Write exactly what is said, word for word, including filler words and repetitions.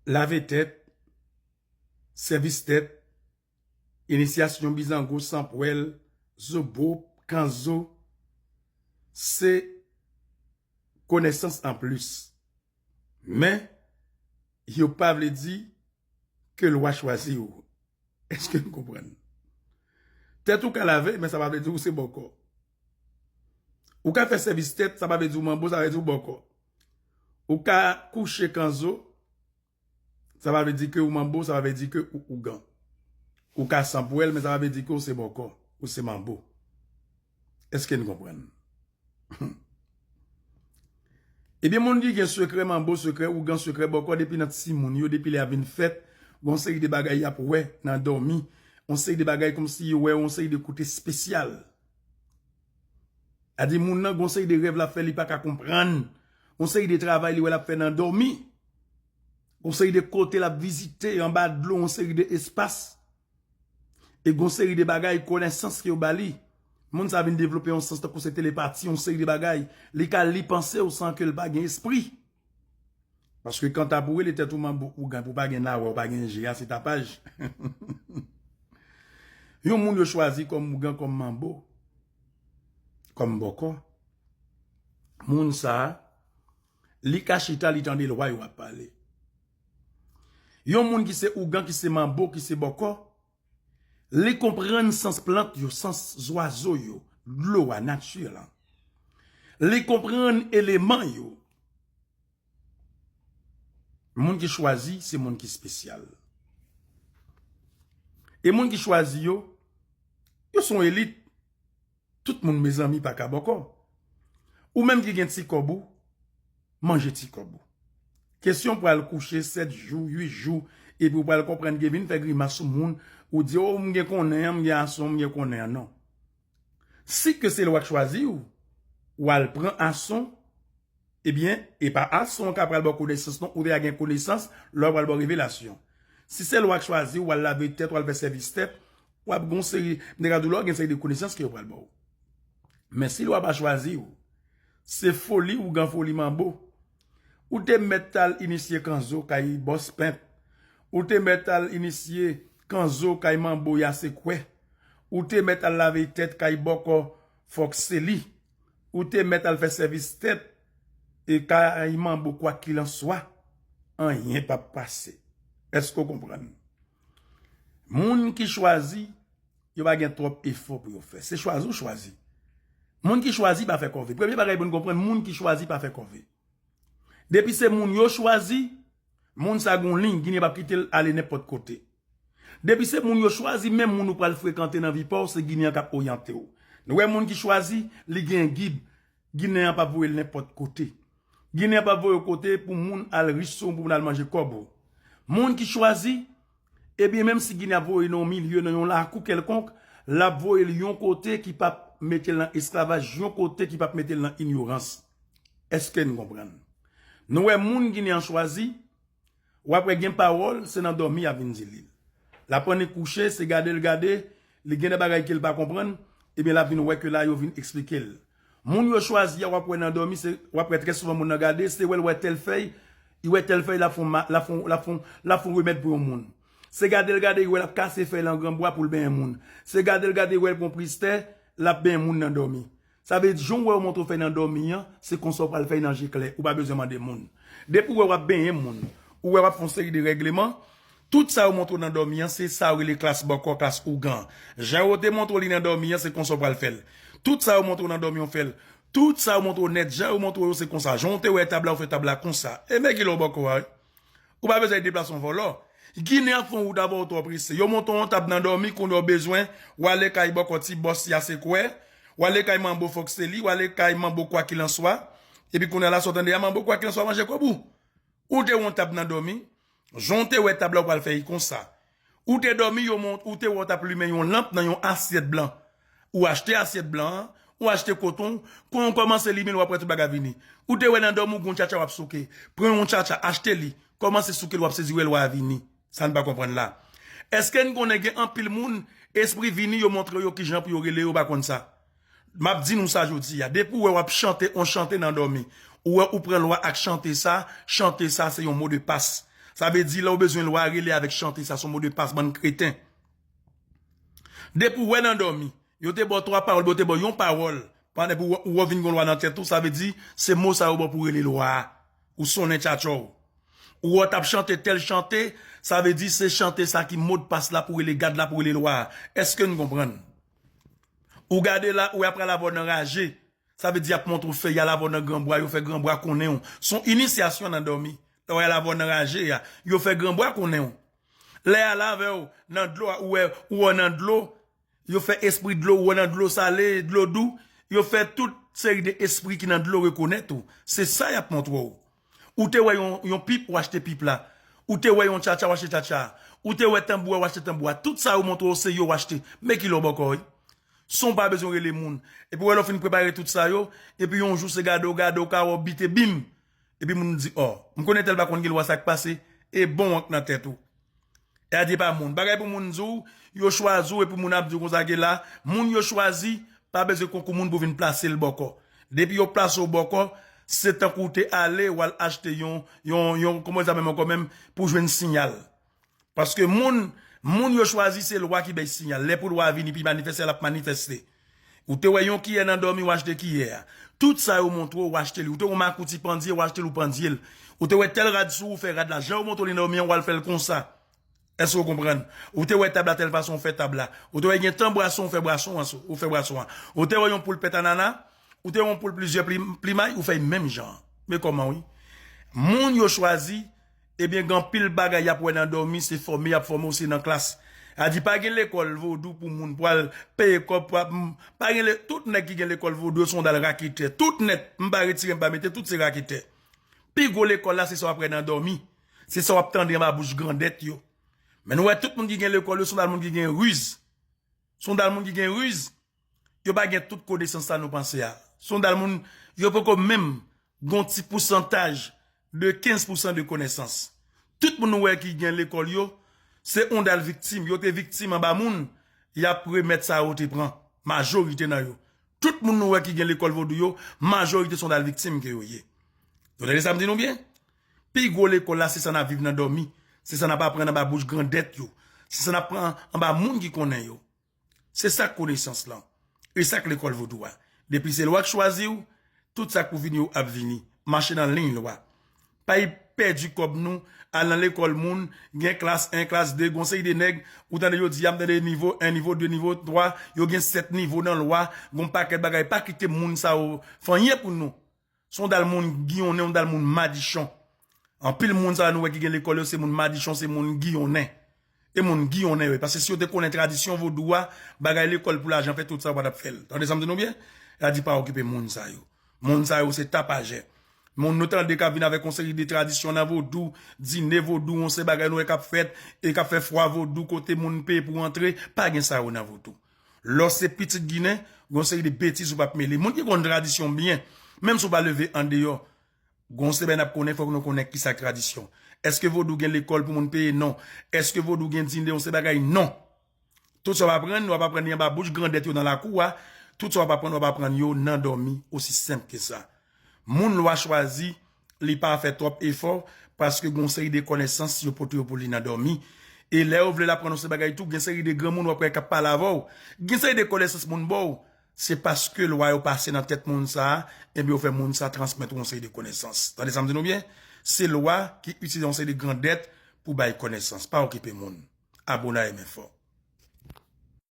lave tèt, sèvis tèt, inisyasyon bizango, sanpwèl, zobo, kanzo, se konesans anplis. Men, yo pa vle di ke lwa chwazi w. Èske n konprann? Tèt ou ka lave, men sa pa vle di ou se bòkò. Ou ka fè sèvis tèt, sa pa vle di ou manbo, sa vle di ou bòkò. Ou ka kouche kanzo, sa pa vle di ke ou manbo, sa pa vle di ke ou ougan. Ou ka sanpwèl, men sa pa vle di ke ou se bòkò, ou se manbo. Èske n konprann? Ebyen, moun ki gen sekrè manbo, sekrè ougan, sekrè bòkò, depi nan timoun yo, depi lè y ap vin fèt, gon seri de bagay y ap wè nan dòmi, yon seri de bagay kòmsi yo wè yon seri de kote espesyal. Adi moun nan, gon seri de rèv l ap fè, li pa ka konprann. Gon seri de travay li wè l ap fè nan dòmi. Gon seri de kote l ap vizite, anba dlo, yon seri de espas. E gon seri de bagay, konesans ke yo ba li. Moun sa vin devlope yon sans tankou se telepati, yon seri de bagay. Li ka li panse w san ke l pa gen espri. Paske kanta pou rele tèt ou manbo, ougan, pou pa gen nawè, ou pa gen je a, se tapaj. Yon moun yo chwazi kòm ougan, kòm manbo, kòm bòkò. Moun sa, li ka chita, li tande lwa yo ap pale. Yon moun ki se ougan, ki se manbo, ki se bòkò, li konprann sans plant yo, sans zwazo yo, dlo a, nati lan. Li konprann eleman yo. Moun ki chwazi, se moun ki espesyal. E moun ki chwazi yo, yo se yon elit. Tout moun, mezanmi, pa ka bòkò. Ou menm ki gen ti kòb ou, manje ti kòb ou. Kesyon pral kouche sèt jou, uit jou, epi w pral konprann gen vin fè grimas sou moun, ou di, o, m gen konnen an, m gen ason, m gen konnen an, non. Si ke se lwa k chwazi w, w al pran ason, ebyen, e pa ason an ka pral ba w konesans, non, ou deja gen konesans, lè w pral ba w revelasyon. Si se lwa k chwazi w, w al lave tèt, w al fè sèvis tèt, w ap gon seri, m te ka di w lè w gen seri de konesans ke yo pral ba w. Men si lwa pa chwazi w, se foli ougan, foli manbo. Ou te mèt al inisye kanzo kay bòs pent. Ou te mèt al inisye kanzo kay manbo ya se kwè. Ou te mèt al lave tèt kay bòkò fòk se li. Ou te mèt al fè sèvis tèt e kay manbo kwakilanswa, anyen p ap pase. Èske w konprann? Moun ki chwazi, yo pa gen twòp efò pou yo fè. Se chwazi w chwazi. Moun ki chwazi pa fè kòve. Premye bagay pou n konprann, moun ki chwazi pa fè kòve. Depi se moun yo chwazi, moun sa gon liy, Ginen p ap kite l ale nenpòt kote. Depi se moun yo chwazi, menm moun ou pral frekante nan vi pa w, se Ginen an k ap oryante w. Nou wè moun ki chwazi, li gen gid. Ginen an p ap voye l nenpòt kote. Ginen an p ap voye w kote pou moun al rich sou ou, pou moun al manje kòb ou. Moun ki chwazi, ebyen, menm si Ginen ap voye nan yon milye, nan yon lakou kèlkonk, l ap voye l yon kote ki p ap mete l nan esklavaj, yon kote ki p ap mete l nan inyorans. Èske n konprann? Nou wè moun Ginen an chwazi, w ap wè gen pawòl, se nan dòmi y ap vin di li l. L ap annik kouche, se gade l gade, li gen de bagay ke l pa konprann, ebyen l ap vin wè ke la yo vin eksplike l. Moun yo chwazi a, w ap wè nan dòmi, se, w ap wè trè souvan moun nan gade, se wè l wè tèl fèy, li wè tèl fèy, l ap fè yon ma-, l ap fè yon, l ap fè yon, l ap fè yon remèd pou yon moun. Se gade l gade, li wè l ap kase fèy lan granbwa pou l benyen moun. Se gade l gade, li wè l pran priz tè, l ap benyen moun nan dòmi. Sa vle di, jan w wè yo montre w fè nan dòmi an, se konsa w pral fè nan je klè. Ou pa bezwen mande moun. Depi w wè w ap benyen moun, ou wè w ap fè yon seri de règleman, tout sa yo montre w nan dòmi an, se sa yo rele klas bòkò, klas ougan. Jan yo te montre w li nan dòmi an, se konsa w pral fè l. Tout sa yo montre w nan dòmi an, w fè l. Tout sa yo montre w nèt, jan yo montre w yo, se konsa. Jan w te wè tab la, w fè tab la konsa. E men ki lè w bòkò a, wi. Ou pa bezwen deplase yon vòlò. Ginen ap fè yon wout avè w twò prese. Yo monte w yon tab nan dòmi, kounye a w bezwen, w ale kay bòkò ti bòs ya se kwè, w ale kay manbo fòk se li, w ale kay manbo kwakilanswa. Epi kounye a la sa w tande a manbo kwakilanswa manje kòb ou. Ou te wè yon tab nan dòmi, jan w te wè tab la w pral fè li konsa. Ou te dòmi, yo mont, ou te wè w t ap limen yon lanp nan yon asyèt blan. Ou achte asyèt blan an, ou achte koton, kon w kòmanse limen l, w ap wè tout bagay vini. Ou te wè nan dòmi w gon tchatcha w ap souke. Pran yon tchatcha, achte li, kòmanse souke l, w ap sezi wè lwa a vini. Sa n pa konprann la. Èske n konnen gen anpil moun, espri vini, yo montre yo kijan pou yo rele yo, pa konn sa? M ap di nou sa jodi a. Depi w wè w ap chante yon chante nan dòmi, ou wè ou pran lwa ak chante sa, chante sa se yon mo de pas. Sa vle di, lè w bezwen lwa, rele avèk chante, sa se yon mo de pas, bann kreten. Depi w wè nan dòmi, yo te ba w twa pawòl, yo te ba w yon pawòl, pandan pou w, ou vin gen lwa nan tèt ou, sa vle di, se mo sa yo ba w pou rele lwa a. Ou sonnen tchatchò w. Ou wè w t ap chante tèl chante, sa vle di se chante sa ki modpas la pou rele gad la pou rele lwa a. Èske n konprann? Ou gade la, ou wè ap pral avè w nan raje. Sa vle di y ap montre w fè y al avè w nan granbwa, yo fè granbwa konnen w. Se yon inisyasyon nan dòmi. Lè w al avè w nan raje a, yo fè granbwa konnen w. Lè y al avè w nan dlo a, ou wè, ou wè nan dlo, yo fè espri dlo, ou wè nan dlo sale, dlo dou, yo fè tout seri de espri ki nan dlo rekonèt ou. Se sa y ap montre w. Ou te wè yon, yon pip, ou achte pip la. Ou te wè yon tchatcha, ou achte tchatcha. Ou te wè tanbou a, ou achte tanbou a. Tout sa yo montre w se yo ou achte. Men ki lè w bòkò, wi. San w pa bezwen rele moun. Epi wè lè w fin prepare tout sa yo, epi yon jou se gade w, gade w, ka wè w bite, bim! Epi moun di, ò, m konnen tèl pa konn gen lwa sa k pase, e bon w ank nan tèt ou. E a di pa moun. Bagay pou moun di w, yo chwazi w, epi moun ap di w konsa ke la, moun yo chwazi, pa bezwen konkou moun pou vin plase l bòkò. Depi yo plase w bòkò, se tankou w te ale, w al achte yon, yon, yon, kòman w di sa menm ankò menm, pou jwenn siyal. Paske moun, moun yo chwazi se lwa ki bay siyal. Lè pou lwa a vini, pi manifeste, l ap manifeste. Ou te wè yon kiyè nan dòmi, ou achte kiyè a. Tout sa yo montre w, ou achte li. Ou te wè yon makouti pandye, ou achte l, ou pandye l. Ou te wè tèl rad sou ou, ou fè rad la. Jan yo montre w li nan dòmi an, ou al fè l konsa. Èske w konprann? Ou te wè tab la tèl fason, ou fè tab la. Ou te wè gen tan bwason, ou fè bwason an, ou fè bwason an. Ou te wè yon poul pèt anana, ou te wè yon poul plizyè pli-, plimay, ou fè menm jan an. Men kòman wi? Moun yo chwazi, ebyen, gen anpil bagay y ap wè nan dòmi, se fòme y ap fòme w, se nan klas. A di, pa gen lekòl vodou pou moun, pou al peye kòb, pou ap, m, pa gen le, tout nèg ki gen lekòl vodou yo, se yon dal raketè. Tout nèt, m pa retire, m pa mete, tout se raketè. Pi gwo lekòl la, se sa w ap wè nan dòmi. Se sa w ap tande anba bouch grandèt yo. Men nou wè tout moun ki gen lekòl yo, se yon dal moun ki gen riz. Se yon dal moun ki gen riz. Yo pa gen tout konesans sa nou panse a. Se yon dal moun, yo poko menm gen yon ti pousantaj de kenz pousan de konesans. Tout moun nou wè ki gen lekòl yo, se yon dal viktim. Yo te viktim anba moun, y ap remèt sa yo te pran. Majorite nan yo. Tout moun nou wè ki gen lekòl vodou yo, majorite se yon dal viktim ke yo ye. Nou tande sa m di nou byen? Pi gwo lekòl la, se sa n ap viv nan dòmi. Se sa n ap aprann anba bouch grandèt yo. Se sa n ap pran anba moun ki konnen yo. Se sa k konesans lan. E sa k lekòl vodou a. Depi se lwa k chwazi w, tout sa k pou vini yo ap vini. Mache nan liy lwa. Pa pèdi kòb nou, al nan lekòl moun, gen klas en, klas de, gon seri de nèg, ou tande yo di, a m tande nivo en, nivo de, nivo twa, yo gen sèt nivo nan lwa, gon pakèt bagay, pa kite moun sa yo fè anyen pou nou. Se yon dal moun giyonnen, yon dal moun madichon. Anpil moun sa nou wè ki gen lekòl yo, se moun madichon, se moun giyonnen. E moun giyonnen yo ye. Paske si yo te konnen tradisyon vodou a, bagay lekòl pou lajan fè tout sa yo pa t ap fè l. Tande sa m di nou byen? L a di pa okipe moun sa yo. Moun sa yo se tapajè. Moun nou tande k ap vin avèk yon seri de tradisyon nan vodou, dine vodou, yon seri bagay nou wè k ap fèt, e k ap fè fwa vodou kote moun peye pou antre, pa gen sa yo nan vodou. Lè w se pitit Ginen, gen yon seri de betiz ou p ap mele. Moun ki konn tradisyon byen, menm si w pa leve andeyò, gen yon seri bagay n ap konnen, fòk nou konnen kisa k tradisyon. Èske vodou gen lekòl pou moun peye? Non. Èske vodou gen dine, yon seri bagay? Non. Tout sa w ap aprann, w ap aprann li anba bouch grandèt yo nan lakou a. Tout sa w ap aprann, w ap aprann yo nan dòmi, osi senp ke sa. Moun lwa chwazi, li pa fè twòp efò, paske gen yon seri de konesans yo pote yo pou li nan dòmi. E lè yo vle l aprann yon seri bagay tou, gen seri de granmoun w ap wè k ap pale avè w. Gen seri de konesans moun ba w, se paske lwa yo pase nan tèt moun sa a, ebyen yo fè moun sa a transmèt ou yon seri de konesans. Tande sa m di nou byen? Se lwa ki itilize yon seri de grandèt pou bay konesans. Pa okipe moun. Abone a, renmen fò.